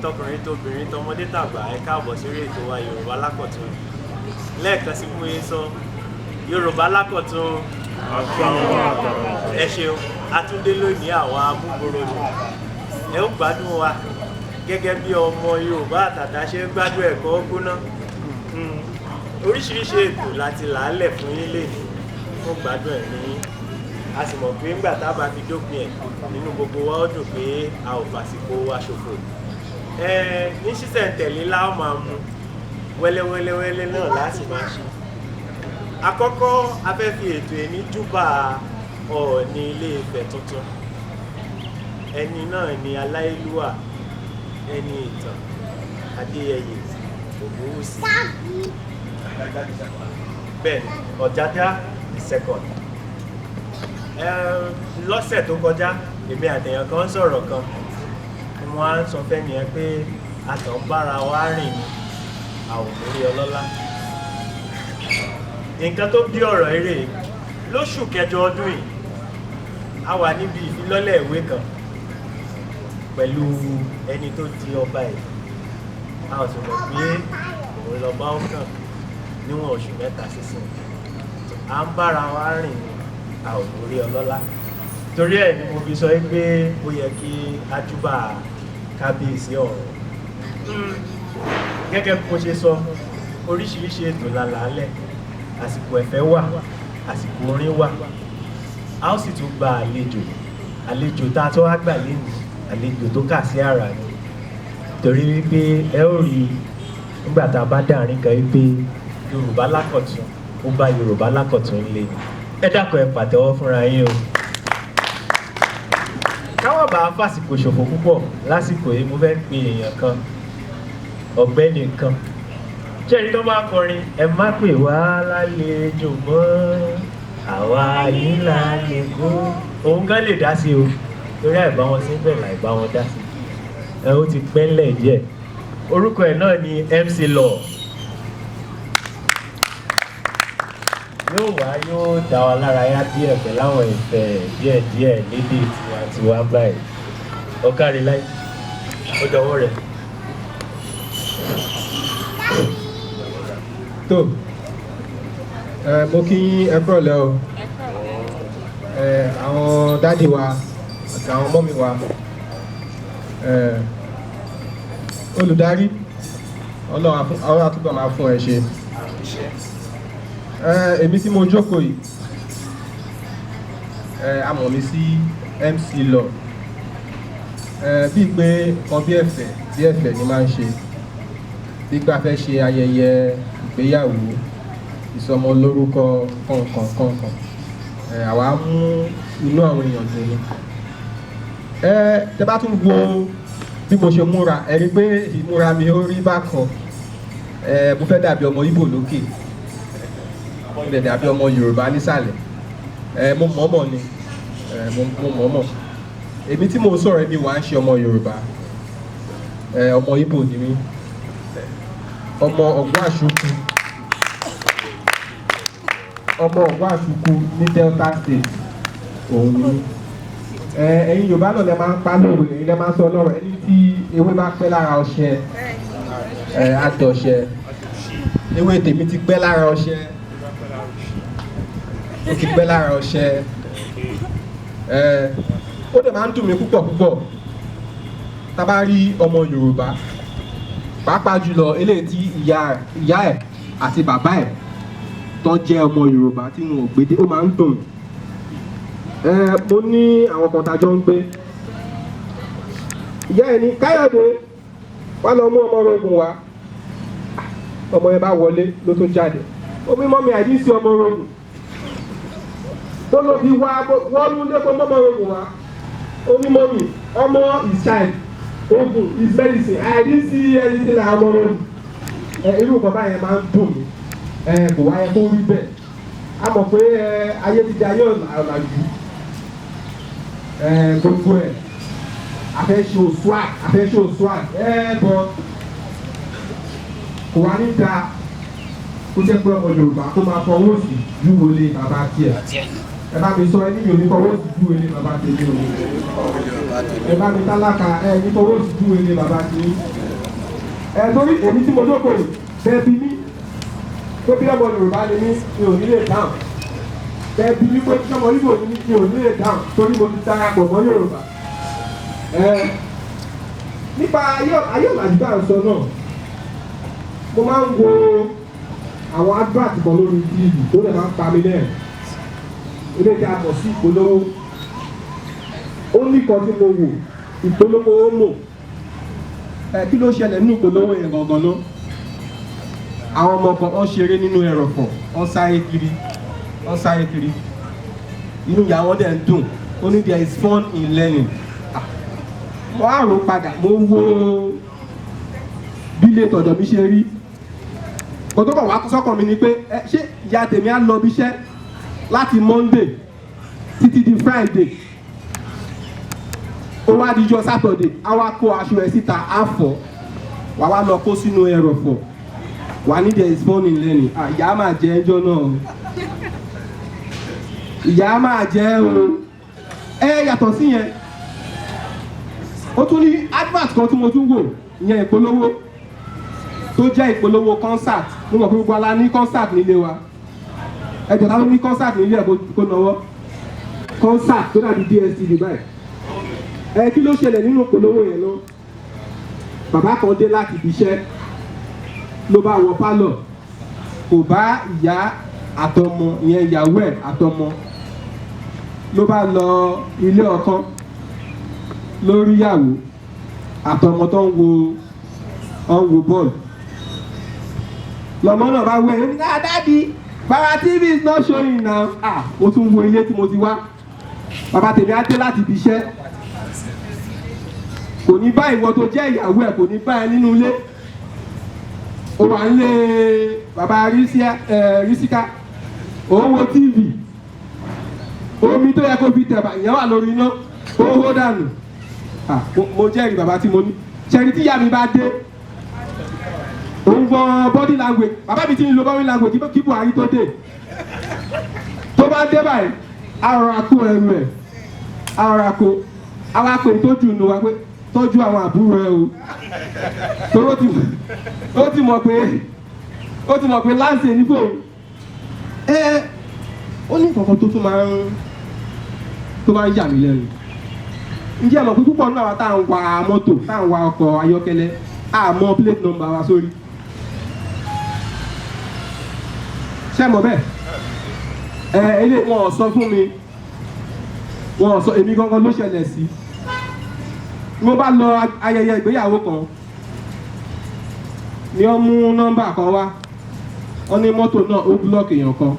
Tọkùnrin tóbìnrin, tọmọdé tàgbà, ẹ káàbọ̀ sórí ètò wa, Yorùbá Lákọ̀tun. Lẹ́ẹ̀kan sí, fún yín sọ, Yorùbá Lákọ̀tun. Ẹ ṣeun. Atúndé lónìí, àwọn amúgbòròdù, ẹ ó gbádùn wa gẹ́gẹ́ bí ọmọ Yorùbá àtàtà ṣe ń gbádùn ẹ̀kọ́ gbóná. Oríṣiríṣi ètò láti làálẹ̀ fún yín lénìí fún gbádùn ẹ̀mí yín. A sì mọ̀ pé ńgbà tá a bá fi dópin ẹ̀, nínú gbogbo wa ó dùn pé a ò fàsìkò wa ṣòfò. Ẹ ní ṣísẹ̀ntẹ̀lé la ó máa mú wẹ́lẹ́wẹ́lẹ́wẹ́lẹ́ náà láti máa ṣe. Àkọ́kọ́, a fẹ́ fi ètò ẹni júbà Ọọ̀ni Ilé Ifẹ̀ tuntun. Ẹni náà ni aláyélúwà, ẹni ìtàn Adéyẹyè Ògúnwùsì, bẹ́ẹ̀ Ọ̀jájá the Second. Lọ́sẹ̀ tó kọjá, èmi àtẹ̀yàn kan sọ̀rọ̀ kan, wọ́n á sọ fẹ́ni ẹ pé a kàn ń bára wa rìn ni, a ò mórí ọlọ́lá. Nǹkan tó bí ọ̀rọ̀ eré, lóṣù kẹjọ ọdún yìí, a wà níbi ìfilọ́lẹ̀ ìwé kan pẹ̀lú ẹni tó di ọba ẹ̀. A ò sì mọ̀ pé òun lọ bá ó kàn níwọ̀n oṣù 3 sísìn. À ń bára wa rìn ni, a ò mórí ọlọ́lá. Torí ẹ̀ ni mo fi sọ pé ó yẹ kí a júbà kábíyèsí ọ̀run. Gẹ́gẹ́ bí mo ṣe sọ, oríṣiríṣi ètò la làálẹ̀. Àsìkò ẹ̀fẹ̀ wà, àsìkò orin wà, a ó sì tún gba àlejò. Àlejò tá a tó wá gbà lénìí, àlejò tó kà sí àrà ni, torí wípé ẹ ó rí nígbà tá a bá dàrin kan wípé Yorùbá Lákọ̀tun, ó bá Yorùbá Lákọ̀tun lé ni. Ẹ dákun, ẹ pàtẹ́wọ́ fúnra yín o. Káwọn bá fàsìkò ṣòfò púpọ̀ lásìkò yìí, mo fẹ́ pe èèyàn kan, ọ̀gbẹ́ni kan ṣẹ́ni tó bá kọrin, "Ẹ má pè wá lálejò mọ́, àwa yìí là lè kó." Òun gan lè dá sí o, torí àìbá wọn síbẹ̀ láì bá wọn dá sí ẹ. Ó ti pẹ́ ńlẹ̀ díẹ̀. Orúkọ ẹ̀ náà ni MC Law. Yóò wá, yóò dá wa lára yá díẹ̀ pẹ̀lú àwọn ìfẹ́ díẹ̀ díẹ̀ lédè tiwantiwa báyìí. Ọ̀kárí láì, ó dọwọ́ rẹ̀. Tó ẹ, mo kí yín, ẹ kúrọ̀lẹ́ o. Ẹ àwọn daddy wa àti àwọn mummy wa, ẹ olùdarí, Ọlọ́run á túbọ̀ máa fún ẹ ṣe. Ẹ èmi tí mo jókòó yìí, ẹ a mọ̀ mí sí MC Law. Ẹ bíi pé kan bí ẹ̀fẹ̀ ni máa ń ṣe, bí pé a fẹ́ ṣe ayẹyẹ ìgbéyàwó, ìsọmọlórúkọ, kọ̀ọ̀kan kọ̀ọ̀kan, ẹ àwa mú inú àwọn èèyàn dùn ni. Ẹ tẹ bá tún wo bí mo ṣe múra, ẹ rí i pé ìmúra mi ó rí bákan. Ẹ mo fẹ́ dàbí ọmọ Ìgbò lókè, mo lè dàbí ọmọ Yorùbá nísàlẹ̀. Ẹ mo mọ̀ọ́mọ̀ ni. Ẹ mo mọ̀ọ́mọ̀. Èmi tí mo sọ̀rọ̀, èmi wà ń ṣe ọmọ Yorùbá, ẹ ọmọ Ìgbò ni mí, ọmọ Ọ̀gbọ́n Àṣùkù, ọmọ Ọ̀gbọ́n Àṣùkù ní Delta State òun ni mí. Ẹ ẹ̀yin Yorùbá náà lẹ máa ń pa lówe, ẹ̀yin lẹ máa ń sọ lọ́rọ̀, ẹni tí ewé bá pẹ́ lára ọṣẹ, ẹ àdọ̀ṣẹ. Ewé tèmi ti pẹ́ lára ọṣẹ, ó ti pẹ́ lára ọṣẹ. Ẹ ó dẹ̀ máa ń dùn mí púpọ̀ púpọ̀ tá a bá rí ọmọ Yorùbá, pàápàá jùlọ eléyìí tí ìyá ẹ̀ àti bàbá ẹ̀ tó jẹ́ ọmọ Yorùbá tí wọn ò gbé dé, ó máa ń dùn mí. Ẹ mo ní àwọn kan tá a jọ ń gbé, ìyá ẹ̀ ní, "Káyọ̀dé, wá lọ mú ọmọ orogun wá." Ọmọ yẹn bá wọlé ló tún jáde, ó ní, "Mummy, I didn't see ọmọ orogun." Tó ló fi wá wọ́n lé kó mọ́mọ́ orogun wá. Ó ní, "Mummy, ọmọ is child, ogun is medicine. I didn't see anything like ọmọ orogun." Ẹ irú nǹkan báyẹn máa ń dùn mí. Ẹ kò wáyé kó rí bẹ́ẹ̀. A mọ̀ pé ẹ ayé ti di ayé ọ̀làjú. Ẹ gbogbo ẹ̀ a fẹ́ ṣe swag, a fẹ́ ṣe swag. Ẹ bọ̀ kò wá ní da kó jẹ́ pé ọmọ Yorùbá kó máa fọwọ́ sí júwèé bàbá tiẹ̀. Ẹ bá mi sọ ẹni yòó ní fọwọ́ sí ju ilé bàbá tèmi o. Ẹ bá mi tálákà ẹ ní fọwọ́ sí ju ilé bàbá tèmi. Ẹ torí èmi tí mo jókòó yìí, bẹ́ẹ̀ bí mi pé bí ọmọ Yorùbá ni mí, mi ò ní lè dáhùn. Bẹ́ẹ̀ bí mi pé bí ọmọ Ìgbò ni mí, mi ò ní lè dáhùn torí mo ti darapọ̀ mọ́ Yorùbá. Ẹ nípa ayé ọ̀làjú bá ń sọ náà, mo máa ń wo àwọn advert kan lórí TV tó lè máa ń pa mí lẹ́rìn. Ilé tí a mọ̀ sí ìpolówó. Ó ní kan tí mo wò, ìpolówó Omo. Ẹ kí ló ṣẹlẹ̀ nínú ìpolówó yẹn gangan náà? Àwọn ọmọ kan wọ́n ṣeré nínú ẹrọ̀fọ̀, wọ́n sáré kiri, wọ́n sáré kiri. Inú ìyá wọn dẹ̀ ń dùn. Ó ní, "There is fun in learning." Mo á rò padà, mo wo bí ilé tọ̀dọ̀ mi ṣe rí. Kò tó kàn wá sọ́kàn mi ni pé ẹ ṣé ìyá tèmi á lọ bí iṣẹ́ láti Monday títí di Friday, ó wá dijọ́ Saturday, á wá kó aṣọ ẹ̀ síta, á fọ̀, wà wá lọ kó sínú ẹrọ̀fọ̀, wà ní "There is fun in learning." Ìyá máa jẹ ẹjọ́ náà o, ìyá máa jẹ o. Ẹ yàtọ̀ sí yẹn, ó tún ní advert kan tí mo tún wò, ìyẹn ìpolówó tó jẹ́ ìpolówó concert. Mo mọ̀ pé gbogbo ala ní concert nílé wa. Ẹ jọ̀ọ́, ta ló ní concert nílé ẹ̀ kó nawọ́? Concert tó dàbí DSTV báyìí. Ẹ kí ló ṣẹlẹ̀ nínú ìpolówó yẹn náà? Bàbá kan dé láti ibi iṣẹ́, ló bá wọ pálọ̀, kò bá ìyá àtọmọ, ìyẹn ìyàwó ẹ̀ àtọmọ. Ló bá lọ ilé ọkàn lórí ìyàwó àtọmọ tó ń wo bọ́ọ̀lù. Lọmọ náà bá wẹ̀ ẹ́ ní, "Ah, Daddy, baba, TV is not showing now." Ah, mo tún wo ilé tí mo ti wá. Bàbá tèmi á dé láti ibi iṣẹ́, kò ní bá ìwọ tó jẹ́ ìyàwó ẹ̀, kò ní bá ẹ nínú ilé. Ó wà nílé bàbá Rísíká, ó ń wo TV. Omi tó yẹ kó fi tẹ̀bà, ìyẹn wà lórí iná, ó hó dànù. Ah, mo jẹ́rìí bàbá tí mo ní. Ṣẹ́ni tí ìyá mi bá dé, òun gbọ́n body language. Bàbá mi ti ń lo body language kí Buhari tó dé. Tó bá dé báyìí, á rọra kó ẹrù ẹ̀, á rọra kó, á wá pè tó jù nù wá pé, "Tọ́jú àwọn àbúrò ẹ o," torí ó ti mọ̀ pé láǹṣẹ̀ ní fóun. Ẹ ó ní nǹkan kan tó tún máa ń yà mí lẹ́nu. Ǹjẹ́ ẹ mọ̀ pé púpọ̀ nínú àwọn tá à ń wa mọ́tò, tá à ń wa ọkọ̀ ayọ́kẹ́lẹ́, a mọ plate number wa sórí? Ṣé ẹ mọ̀ bẹ́ẹ̀? Ẹ ilé wọn ò sọ fún mi, wọn ò sọ èmi gangan ló ṣẹlẹ̀ sí. Mo bá lọ ayẹyẹ ìgbéyàwó kan ni wọ́n mú nọ́mbà kan wá. Wọ́n ní mọ́tò náà ó block èèyàn kan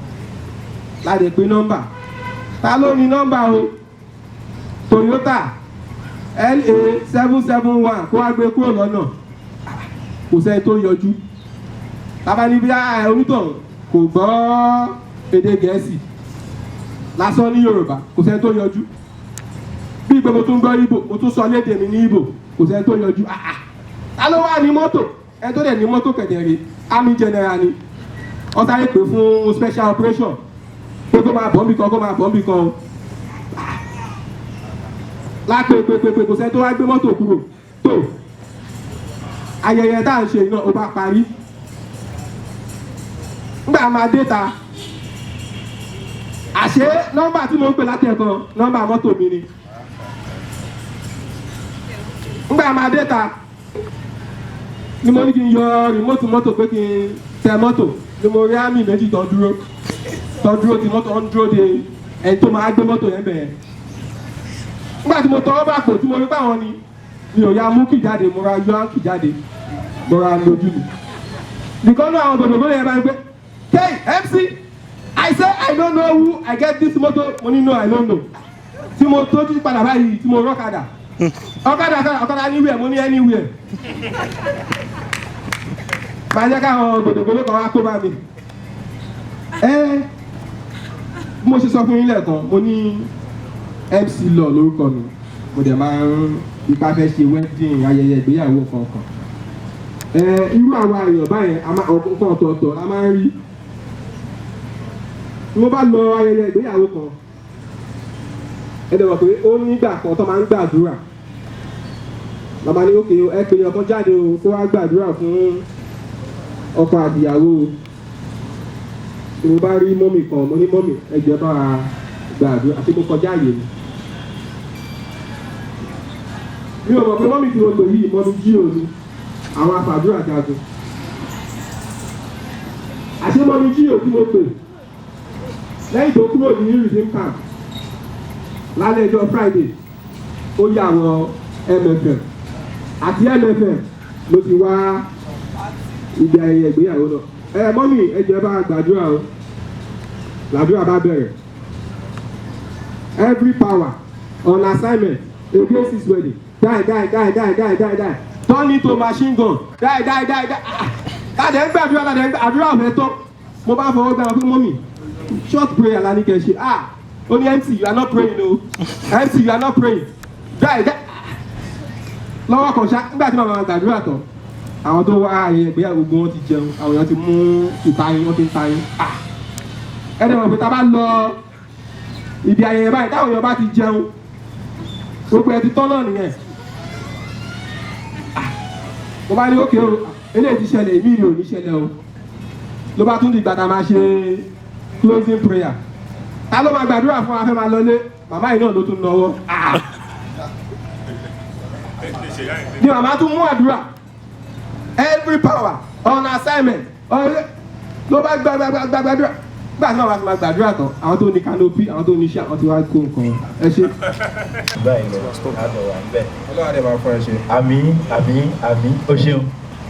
láti pé nọ́mbà. Ta ló ní nọ́mbà o? Toyota LA 771, kó wá gbé kúrò lọ́nà. Kò sẹ́ni tó yọjú. Tábà ní bí onítọ̀hún kò gbọ́ èdè Gẹ̀ẹ́sì lásán ní Yorùbá, kò sẹ́ni tó yọjú. Bí pé mo tún gbọ́ Ìgbò, mo tún sọ lédè mi ní Ìgbò, kò sẹ́ni tó yọjú. Ta ló wà ní mọ́tò? Ẹni tó dẹ̀ ní mọ́tò kẹ̀dẹ̀rẹ̀, army general ni. Wọ́n sáré pè fún special operation pé kó máa bọ̀ níbì kan, kó máa bọ̀ níbì kan o. Lápè pé pé pé, kò sẹ́ni tó wá gbé mọ́tò kúrò. Tó ayẹyẹ tá à ń ṣe náà, ó bá parí. Nígbà máa dé ta, àṣé nọ́mbà tí mo ń pè láti ẹ̀kan, nọ́mbà mọ́tò mi ni. Nígbà máa dé ta ni mo ní kí n yọ remote mọ́tò pé kí n tẹ mọ́tò, ni mo rí army méjì tó dúró ti mọ́tò, ń dúró de ẹni tó máa gbé mọ́tò yẹn bẹ̀rẹ̀. Nígbà tí mo tọwọ́ bá pò tí mo rí báwọn ni, mi ò ya mú kì jáde, mo ra yọ kì jáde, mo ra lójú mi nìkan náà. Àwọn gbogbo yẹn bá ń gbé, "Hey, MC, I say I don't know who I get this motor." Mo ní, "No, I don't know." Tí mo tójú padà báyìí, tí mo rọ́kadà, ọ̀kadà ọ̀kadà anywhere, mo ní anywhere. Máa jẹ́ káwọn gbòdògbòdò kan wá kó bá mi. Ẹ bí mo ṣe sọ fún yín lẹ́ẹ̀kan, mo ní MC Law lórúkọ mi. Mo dẹ̀ máa ń ipa fẹ́ ṣe wedding, ayẹyẹ ìgbéyàwó kankan. Ẹ irú àwa èèyàn báyẹn, a máa nǹkan ọ̀tọ̀ọ̀tọ̀ la máa ń rí. Mo bá lọ ayẹyẹ ìgbéyàwó kan, Ẹ dẹ̀ mọ̀ pé ó nígbà kan tó máa ń gbàdúrà. Màmá ní, "Okay, ẹ pè ọkàn jáde o, kó wá gbàdúrà fún ọkọ àtìyàwó o." Tí mo bá rí mummy kan, mo ní, "Mummy, ẹ jọ̀ọ́, bá wa gbàdúrà." Àti mo kọjá àyè mi. Mi ò mọ̀ pé mummy tí mo pè yìí, mummy jí òní, àwọn afàdúrà jagun. Àṣé mummy jí òkú mo pè lẹ́yìn tó kúrò ní Redeem Camp lálẹ́ ọjọ́ Friday, ó yà wọ MFM, àti MFM ló ti wá ibi ayẹyẹ ìgbéyàwó náà. "Ẹ mummy, ẹ jọ̀ọ́, ẹ bá wa gbàdúrà o." Làdúrà bá bẹ̀rẹ̀. "Every power on assignment against this wedding, die, die, die, die, die, die, die, turn into machine gun, die, die, die, die." Tàdé ń gbàdúrà, tàdé ń gbàdúrà ọ̀fẹ́ tó, mo bá fọwọ́ gbà pé, "Mummy, short prayer la ní kẹ́ ṣe." Ah, ó ní, "MC, you are not praying o. MC, you are not praying. Die, die." Lọ́wọ́ kan ṣá, nígbà tí màmá gbàdúrà tán, àwọn tó wá ayẹyẹ ìgbéyàwó gbogbo wọn ti jẹun, àwọn èèyàn ti mú ìtayín, wọn ti ń tayín. Ah, ẹni wọn pé tá a bá lọ ibi ayẹyẹ báyìí, táwọn èèyàn bá ti jẹun, gbogbo ẹ ti tán náà nìyẹn. Ah, mo bá ní, "Okay o, eléyìí ti ṣẹlẹ̀, èmi ò ní ṣẹlẹ̀ o." Ló bá tún di ìgbà tá a máa ṣe closing prayer, ta ló máa gbàdúrà fún wa, fẹ́ máa lọlé, màmá yìí náà ló tún nọwọ́. Ah, ni màmá tún mú àdúrà, "Every power on assignment." Ló bá gbà gbà gbà gbàdúrà. Gbà tí màmá fi máa gbàdúrà tán, àwọn tó ní canopy, àwọn tó ní iṣẹ́, àwọn tí wàá kó nǹkan. Ẹ ṣe. Báyìí lọ àbọ̀ wà níbẹ̀. Ọlọ́run àdè máa fún ẹ ṣe. Àmín, àmín, àmín. O ṣeun.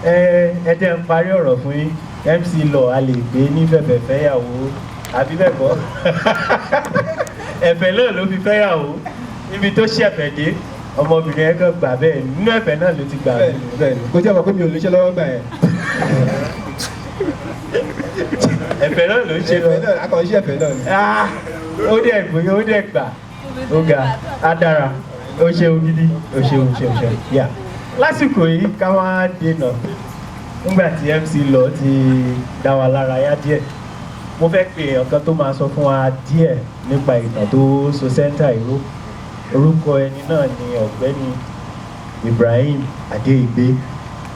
Ẹ jẹ́ n parí ọ̀rọ̀ fún yín. MC lọ, a lè gbé ní fẹ̀fẹ̀ fẹ́yàwó, àbí bẹ́ẹ̀ kọ́? Ẹ̀fẹ̀ náà ló fi fẹ́yàwó. Níbi tó ṣẹ̀fẹ̀ dé, ọmọbìnrin ẹ̀ kàn gbà bẹ́ẹ̀, nínú ẹ̀fẹ̀ náà ló ti gbà. Bẹ́ẹ̀ni, bẹ́ẹ̀ni, kò tí a mọ̀ pé mi ò lè ṣe lọ́wọ́ gbà yẹn. Ẹ̀fẹ̀ náà ló ń ṣe lọ. Ẹ̀fẹ̀ náà, akọ̀ṣe ẹ̀fẹ̀ náà ni. Ah, ó dẹ̀ gbé, ó dẹ̀ gbà, ó ga, á dára. Ó ṣeun gidi, ó ṣeun, ṣeun, ṣeun. Yà lásìkò yìí, ká wá dènà nígbà tí MC lọ ti dá wa lára yá díẹ̀, mo fẹ́ pe èèyàn kan tó máa sọ fún wa díẹ̀ nípa ìtàn tó so center ìró. Orúkọ ẹni náà ni Ọ̀gbẹ́ni Ibrahim Adéìgbé.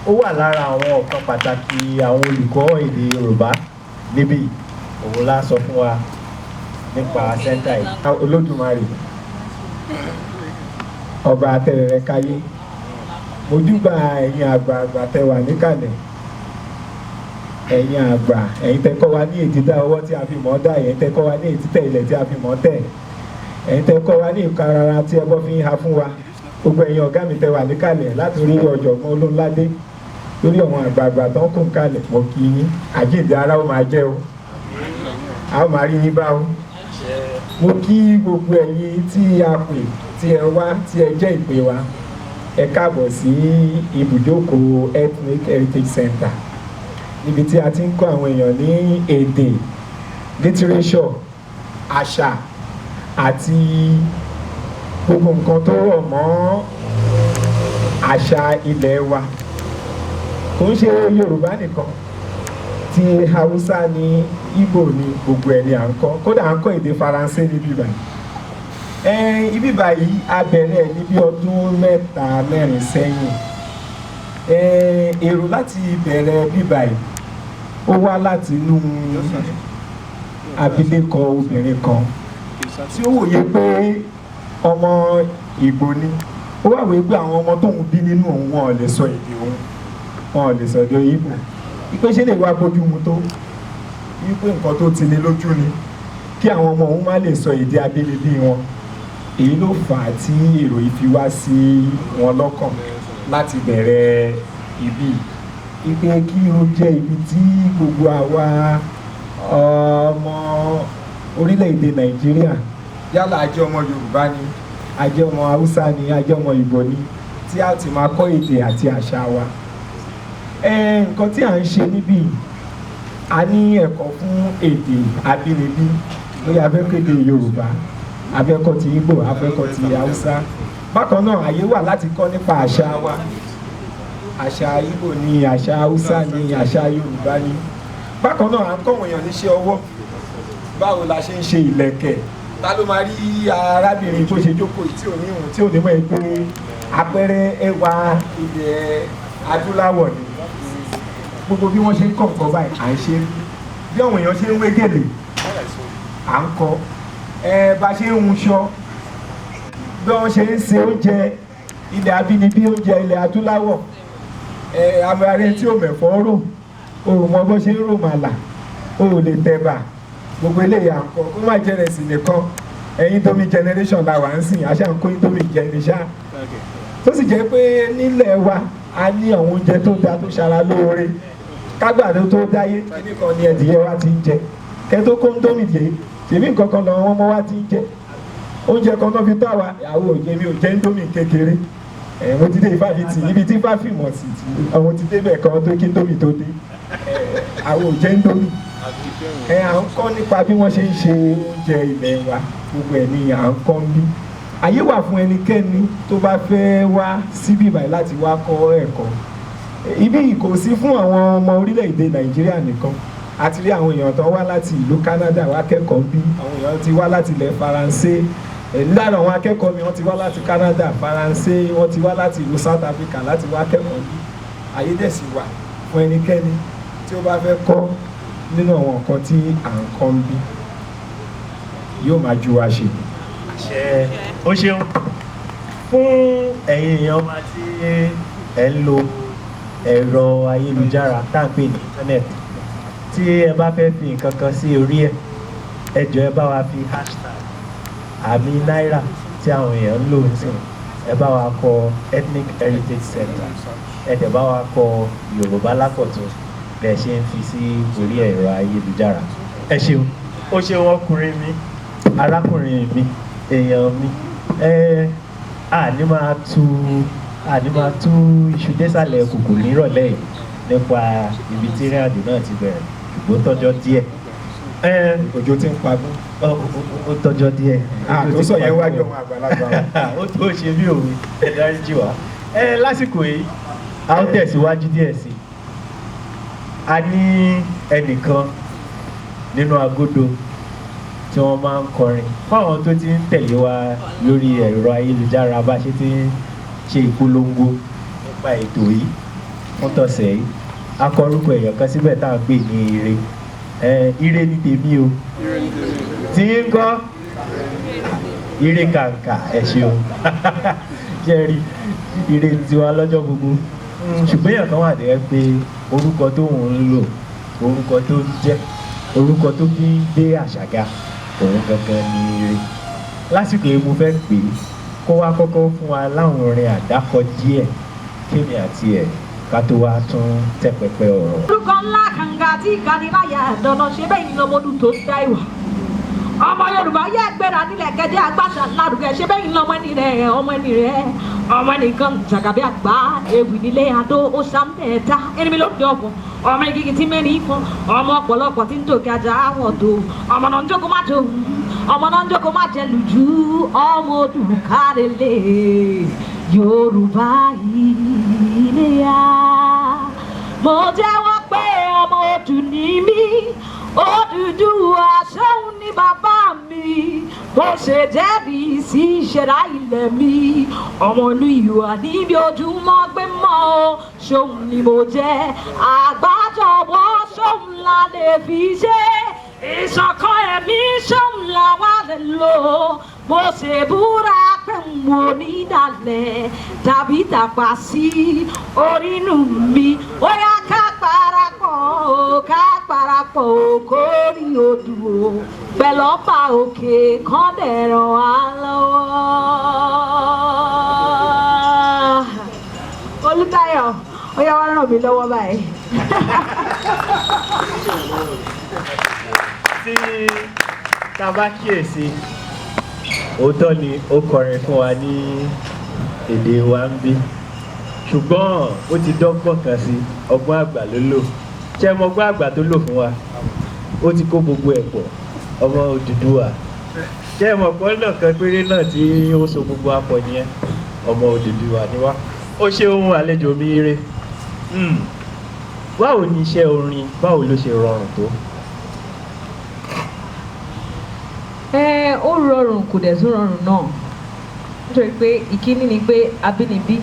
Ó wà lára àwọn ọ̀kan pàtàkì àwọn olùkọ́ èdè Yorùbá níbí. Òun lá sọ fún wa nípa center yìí. Olódùmarè ọba atẹrẹrẹ káyé, mojúbà ẹ̀yin àgbààgbà tẹ́ wà níkàlẹ̀, ẹ̀yin àgbà, ẹ̀yin tẹ́ kọ́ wa ní ètítà ọwọ́ tí a fi mọ̀ ọ́ dá, ẹ̀yin tẹ́ kọ́ wa ní ètítà ilẹ̀ tí a fi mọ̀ ọ́ tẹ̀, ẹ̀yin tẹ́ kọ́ wa ní ìkarara tí ẹbọ fi ń ha fún wa. Gbogbo ẹ̀yin ọ̀gá mi tẹ́ wà níkàlẹ̀, láti orí ọ̀jọ̀gbọ́n Olóńládé lórí àwọn àgbààgbà tó ń kún kalẹ̀, mo kí yín. Àjíǹde ara ó máa jẹ́ o, a ó máa rí yín bá o. Mo kí gbogbo ẹ̀yin tí a pè, tí ẹ wá, tí ẹ jẹ́ ìpè wa. Ẹ káàbọ̀ sí ibùjókòó Ethnic Heritage Center, níbi tí a ti ń kọ́ àwọn èèyàn ní èdè, literature, àṣà àti gbogbo nǹkan tó rọ̀ mọ́ àṣà ilẹ̀ wa. Kò ń ṣe Yorùbá nìkan, ti Haúsá ní, Ìgbò ní, gbogbo ẹ̀ ni à ń kọ́. Kódà, à ń kọ́ èdè Faransé níbí báyìí. Ibi báyìí, a bẹ̀rẹ̀ ní bí ọdún 3, 4 sẹ́yìn. Èrò láti bẹ̀rẹ̀ bí báyìí, ó wá láti inú abilékọ obìnrin kan tí ó wòye pé ọmọ Ìgbò ni. Ó wà wòye pé àwọn ọmọ tóun bí nínú òun, wọn ò lè sọ èdè òun, wọn ò lè sọ èdè Ìgbò. Wípé ṣé lè wá bójú mu tó, wípé nǹkan tó ti ní lójú ni kí àwọn ọmọ òun má lè sọ èdè abínibí wọn. Èyí ló fà á tí èrò yìí fi wá sí wọn lọ́kàn láti bẹ̀rẹ̀ ibi, wípé kí ó jẹ́ ibi tí gbogbo àwa ọmọ orílẹ̀-èdè Nàìjíríà, yálà a jẹ́ ọmọ Yorùbá ni, a jẹ́ ọmọ Haúsá ni, a jẹ́ ọmọ Ìgbò ni, tí a ti máa kọ́ èdè àti àṣà wa. Nǹkan tí à ń ṣe níbí, a ní ẹ̀kọ́ fún èdè abínibí, lórí afẹ́kéde Yorùbá, afẹ́kọ́ ti Ìgbò, afẹ́kọ́ ti Haúsá. Bákan náà, àyè wà láti kọ́ nípa àṣà wa, àṣà Ìgbò ni, àṣà Haúsá ni, àṣà Yorùbá ni. Bákan náà, à ń kọ́ àwọn èèyàn níṣẹ́ ọwọ́, báwo la ṣe ń ṣe ìlẹ̀kẹ̀. Ta ló máa rí arábìnrin tó ṣe jókòó yìí tí ò ní ìhùn, tí ò ní mọ̀ pé àpẹẹrẹ ẹwà ilẹ̀ adúláwọ̀ ni? Gbogbo bí wọ́n ṣe ń kọ̀ nǹkan báyìí, à ń ṣe, bí àwọn èèyàn ṣe ń wé gèlè, à ń kọ́ ẹ, bá ṣe ń wunṣọ, bí wọ́n ṣe ń ṣe oúnjẹ ilẹ̀ abínibí, oúnjẹ ilẹ̀ adúláwọ̀. Ẹ amárẹ tí ò mẹ̀fọ́ rò, o ò mọ bó ṣe ń rò màlà, o ò lè tẹ̀bà. Gbogbo eléyìí à ń kọ́. Kó má jẹ́ rẹsì nìkan. Ẹ̀yin Indomie generation la wà ń sìn, àṣà ń kó Indomie jẹ ní ṣá, tó sì jẹ́ pé nílẹ̀ wa, a ní àwọn oúnjẹ tó dáa, tó ṣara lóore. Kágbàdo tó dáyé, kíní kan ni ẹdìyẹ wa ti ń jẹ kẹ tó kó Indomie jẹ. Ṣèbí nǹkan kan lọ́wọ́ wọn mọ́ wa ti ń jẹ, oúnjẹ kan tó fi tó àwa. Àwọn òjò mi ò jẹ Indomie kékeré ẹ. Mo ti dé ifáfitì, ibi tí ifáfìmọ̀ sí ti àwọn ti débẹ̀ kan tó kí Indomie tó dé. Ẹ àwọn ò jẹ Indomie. Ẹ à ń kọ́ nípa bí wọ́n ṣe ń ṣe oúnjẹ ilẹ̀ wa. Gbogbo ẹ̀ ni à ń kọ́ ń bí. Àyè wà fún ẹnikẹ́ni tó bá fẹ́ wá síbí báyìí láti wá kọ́ ẹ̀kọ́. Ibi yìí kò sí fún àwọn ọmọ orílẹ̀-èdè Nàìjíríà nìkan. A ti rí àwọn èèyàn tó wá láti ìlú Canada wá kẹ́kọ̀ọ́ bí. Àwọn èèyàn ti wá láti ilẹ̀ Faransé. Lára àwọn akẹ́kọ̀ọ́ mi, wọ́n ti wá láti Canada, Faransé, wọ́n ti wá láti ìlú South Africa láti wá kẹ́kọ̀ọ́ bí. Àyè dẹ̀ sì wà fún ẹnikẹ́ni tí ó bá fẹ́ kọ́ nínú àwọn nǹkan tí à ń kọ́ ń bí. Yóò máa ju wa ṣe. Àṣẹ. Ó ṣeun. Fún ẹ̀yin èèyàn wa tí ẹ̀ ń lo ẹ̀rọ ayélujára tá à ń pè ní internet, tí ẹ bá fẹ́ fi nǹkan kan sí orí ẹ̀, ẹ jọ̀ọ́, ẹ bá wa fi hashtag àmì náírà tí àwọn èèyàn ń lò nísìnyí, ẹ bá wa kọ Ethnic Heritage Center, ẹ dẹ̀ bá wa kọ Yorùbá Lákọ̀tun bẹ́ẹ̀ ṣe ń fi sí orí ẹ̀rọ ayélujára. Ẹ ṣeun. Ó ṣeun, ọkùnrin mi, arákùnrin mi, èèyàn mi. Ẹ àní máa tú iṣu désàlẹ̀ kòkò nírọ̀lẹ́ yìí nípa ibi tí ìrìn àjò náà ti bẹ̀rẹ̀, ṣùgbọ́n tọ́jọ́ díẹ̀. Ẹ Òjò ti ń pagún. Ó tọ́jọ́ díẹ̀. Tó sọ yẹn wájú ọmọ àgbàlagbà. Ó tó ṣe bí òwe, ẹ dáríjì wá. Ẹ lásìkò yìí, a ó tẹ̀síwájú díẹ̀ sí i. A ní ẹnìkan nínú agodo tí wọ́n máa ń kọrin. Fáwọn tó ti ń tẹ̀lé wa lórí ẹ̀rọ ayélujára, bá ṣe ti ń ṣe ìpolongo nípa ètò yìí fún tọ̀sẹ̀ yìí, a kọ orúkọ èèyàn kan síbẹ̀ tá à ń pè ní Ire. Ẹ ire ní tèmi o, tí ń kọ́ ire kàǹkà. Ẹ ṣeun. Jẹ́ rí ire tiwa lọ́jọ́ gbogbo. Ṣùgbọ́n èèyàn kan wà tó yẹ pé orúkọ tó ń lò, orúkọ tó ń jẹ́, orúkọ tó fi ń gbé àṣà ga, òun gangan ni Ire. Lásìkò yìí, mo fẹ́ pè é kó wá kọ́kọ́ fún wa láwọn orin àdákọ díẹ̀, kémi àti ẹ̀ ká tó wá tún tẹ́ pẹpẹ ọ̀rọ̀. Orúkọ ńlá kànga tí kaniláyà dandan ṣe bẹ́ẹ̀ ni lọ́mọdún tó dá ìwà ọmọ Yorùbá yẹ gbéra nílẹ̀ kẹjẹ agbáṣà lárugẹ. Ṣe bẹ́ẹ̀ ni lọ́mọ ẹni rẹ̀, ọmọ ẹni rẹ̀, ọmọ ẹnìkan jàgàbí àgbà ewì nílé adó ó sàmẹ́ta ẹni mi ló dé ọ̀fọ̀ ọmọ igi tí mẹ́rin fún ọmọ ọ̀pọ̀lọpọ̀ tí ń tòkè ajá àwọn tó ọmọ náà ń jókòó má tó ọmọ náà ń jókòó má jẹ lùjú ọmọ odùkárẹ̀lẹ̀ Yorùbá ilé ya. Mo jẹ́wọ́ pé ọmọ òdù ní mí. Odùduwà ṣóun ní bàbá mi. Mo ṣe jẹ́rìí sí ìṣẹ̀dá ilẹ̀ mi. Ọmọ inú ìwà níbi ojúmọ́ gbé mọ́ o, ṣóun ni mo jẹ́. Àgbájọwọ́ ṣóun la lè fi ṣe, ìṣọ̀kan ẹ̀mí ṣóun la wá lè lò. Mo ṣe búra pé mo ní dalẹ̀ tàbí tàpá sí orínú mi. Ó yá, ká parapọ̀ o, ká parapọ̀ o, kórí odù o pẹ̀lú ọba òkè kan dẹ̀rọ̀ wá lọ́wọ́. Olùtayọ̀, ó yá, wá ràn mí lọ́wọ́ báyìí. Tí tá a bá kíyèsí, òótọ́ ni ó kọrin fún wa ní èdè wa ń bí, ṣùgbọ́n ó ti dọ́gbọ́n kan sí. Ọgbọ́n àgbà ló lò. Ṣé ẹ mọ ọgbọ́n àgbà tó lò fún wa? Ó ti kó gbogbo ẹ̀ pọ̀. Ọmọ Odùduwà, ṣé ẹ mọ̀ pé ọ̀nà kan péré náà tí ó so gbogbo apọ̀ nìyẹn? Ọmọ Odùduwà ni wá. Ó ṣeun, àlejò mi Ire. Báwo ni iṣẹ́ orin, báwo ló ṣe rọrùn tó? Ẹ ó rọrùn. Rọrùn, kò dẹ̀ tún rọrùn náà, nítorí pé ìkíní ni pé abínibí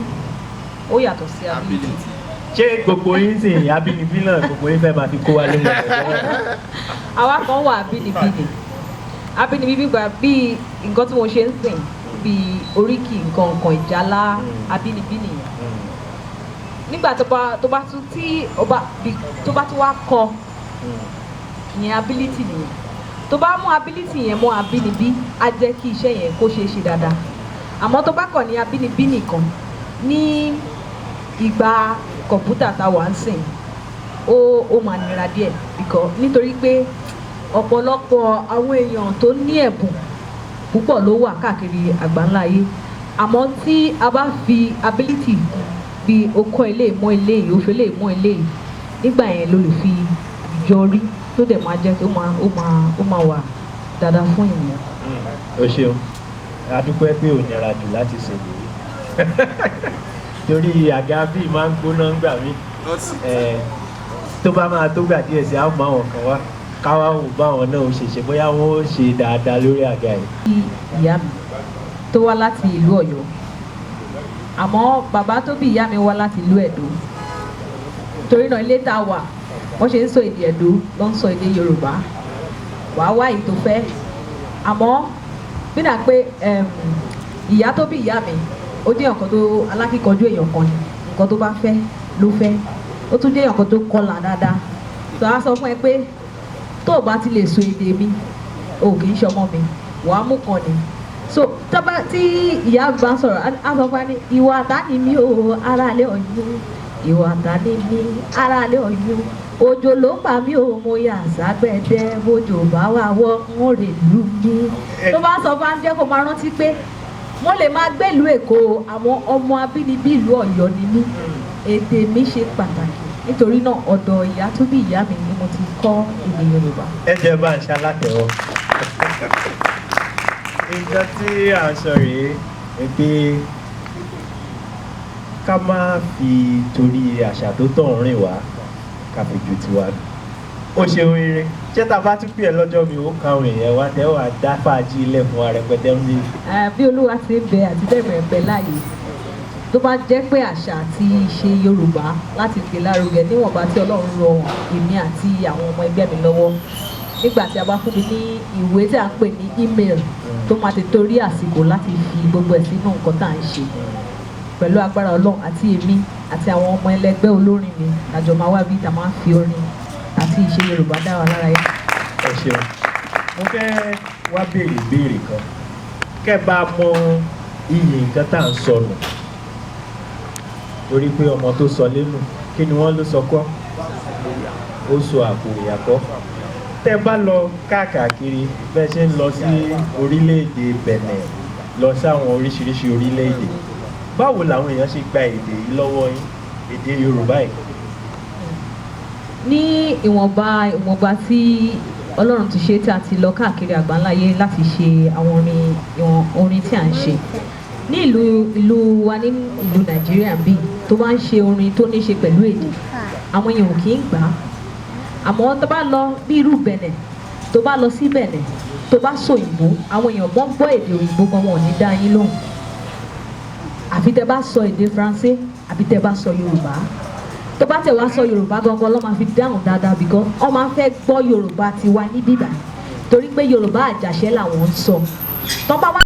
ó yàtọ̀ sí ability. Ṣé gbogbo yín sì abínibí náà gbogbo yín fẹ́ máa fi kó wa lórí ọ̀rọ̀? Àwa kan wà abínibí ni abínibí gbígbà bíi nǹkan tí mo ṣe ń sìn, bíi oríkì, nǹkan nǹkan ìjálá, abínibí nìyẹn. Nígbà tó bá tún tí ó bá tó bá tún wá kọ ìyẹn, ability nìyẹn. Tó bá mú ability yẹn mọ́ abínibí, á jẹ́ kí iṣẹ́ yẹn kó ṣeé ṣe dáadáa. Àmọ́ tó bá kàn ní abínibí nìkan, ní ìgbà kọ̀ǹpútà tá a wà ń sìn, ó máa nira díẹ̀ because nítorí pé ọ̀pọ̀lọpọ̀ àwọn èèyàn tó ní ẹ̀bùn púpọ̀ ló wà káàkiri àgbáńlá ayé. Àmọ́ tí a bá fi ability kún, bí o kọ́ ilé mọ́ ilé yìí, o fi ilé mọ́ ilé yìí, nígbà yẹn ló lè fi yọrí tó dẹ̀ máa jẹ́ tó máa wà dáadáa fún ènìyàn. O ṣeun, a dúpẹ́ pé ò nira jù láti ṣèlérí, torí àga bíi máa ń gbóná ńgbà mí. Tó bá máa tó gbà díẹ̀ sí, á mọ àwọn kan wá káwá wò báwọn náà ó ṣe ṣe, bóyá wọn ó ṣe dáadáa lórí àga yìí. Bí ìyá mi tó wá láti ìlú Ọ̀yọ́, àmọ́ bàbá tó bí ìyá mi wá láti ìlú Ẹdó. Torí náà, ilé tá a wà, wọ́n ṣe ń sọ èdè Ẹdó ló ń sọ èdè Yorùbá. Wàá wá èyí tó fẹ́. Àmọ́ bí nà pé ìyá tó bí ìyá mi, ó jẹ́ nǹkan tó alákìkanjú èèyàn kan ni. Nǹkan tó bá fẹ́ ló fẹ́. Ó tún jẹ́ nǹkan tó kọlà dáadáa, tó a sọ fún ẹ pé tó o bá ti lè sọ èdè mi, o kì í ṣọmọ mi, wàá mú kan ni. So tọ́ba tí ìyá mi bá ń sọ̀rọ̀, á sọ fún wa ní, "Ìwà ta ni mí o, aráalé Ọ̀yún. Ìwà ta ni mí, aráalé Ọ̀yún. Òjò ló pa mí o, mo yà ságbẹ̀dẹ. Bójò bá wà wọ́, ń rè lù mí." Tó bá sọ fún wa, jẹ́ kó máa rántí pé mo lè máa gbèlú Èkó, àwọn ọmọ abínibí ìlú Ọ̀yọ́ ni mí. Èdè mi ṣe pàtàkì. Nítorí náà, ọ̀dọ̀ ìyá tó bí ìyá mi ni mo ti kọ́ èdè Yorùbá. Ẹ jẹ́ bá ń ṣe alátẹ̀wọ́. Nǹkan tí à ń sọ rèé ni pé ká má fi torí àṣà tó tọ̀ ń rìn wá ká fi ju tiwa nù. Ó ṣeun eré. Ṣé tá a bá tún pè ẹ́ lọ́jọ́ mi, ó kan àwọn èèyàn wá tẹ́ wàá dá fàájì ilẹ̀ fún wa rẹpẹtẹ ń bí? Bí Olúwa ti ń bẹ àti tẹ̀mẹ̀ ń bẹ láàyè, tó bá jẹ́ pé àṣà àti ìṣe Yorùbá láti gbé lárugẹ, níwọ̀nba tí Ọlọ́run rọ èmi àti àwọn ọmọ ẹgbẹ́ mi lọ́wọ́, nígbà tí a bá fún mi ní ìwé tí a ń pè ní email tó máa ti torí àsìkò láti fi gbogbo ẹ̀ sínú nǹkan tá à ń ṣe, pẹ̀lú agbára Ọlọ́run, àti èmi àti àwọn ọmọ ẹlẹgbẹ́ olórin mi, àjọ máa wá bí tá a máa ń fi orin àti ìṣe Yorùbá dá wa lára yá. Ẹ ṣeun. Mo fẹ́ wá béèrè ìbéèrè kan kẹ́ bá mọ iyì nǹkan tá à ń sọnù, torí pé ọmọ tó sọ lẹ́nu, kí ni wọ́n ló sọ kọ́? Ó sọ àpò ìyàkọ́. Tẹ́ bá lọ káàkiri, bẹ́ẹ̀ ṣe ń lọ sí orílẹ̀-èdè Benin, lọ sí àwọn oríṣiríṣi orílẹ̀-èdè, báwo làwọn èèyàn ṣe gba èdè yìí lọ́wọ́ yín, èdè Yorùbá yìí? Ní ìwọ̀nba tí Ọlọ́run ti ṣe tí a ti lọ káàkiri àgbáńláyé láti ṣe àwọn orin, ìwọ̀n orin tí à ń ṣe ní ìlú wa, ní ìlú Nàìjíríà bí tó bá ń ṣe orin tó ní ṣe pẹ̀lú èdè, àwọn èèyàn ò kì í gbà á. Àmọ́ tó bá lọ bí irú Benin, tó bá lọ sí Benin, tó bá sọ òyìnbó, àwọn èèyàn gbọ́n gbọ́ èdè òyìnbó gan, wọn ò ní dá yín lóhùn, àfi tẹ́ bá sọ èdè Faransé àbí tẹ́ bá sọ Yorùbá. Tó bá tẹ̀ wá sọ Yorùbá gangan ló máa fi dáhùn dáadáa, because wọ́n máa ń fẹ́ gbọ́ Yorùbá tiwa ní bíbá, torí pé Yorùbá àjàṣẹ́ làwọn ń sọ tó bá wá.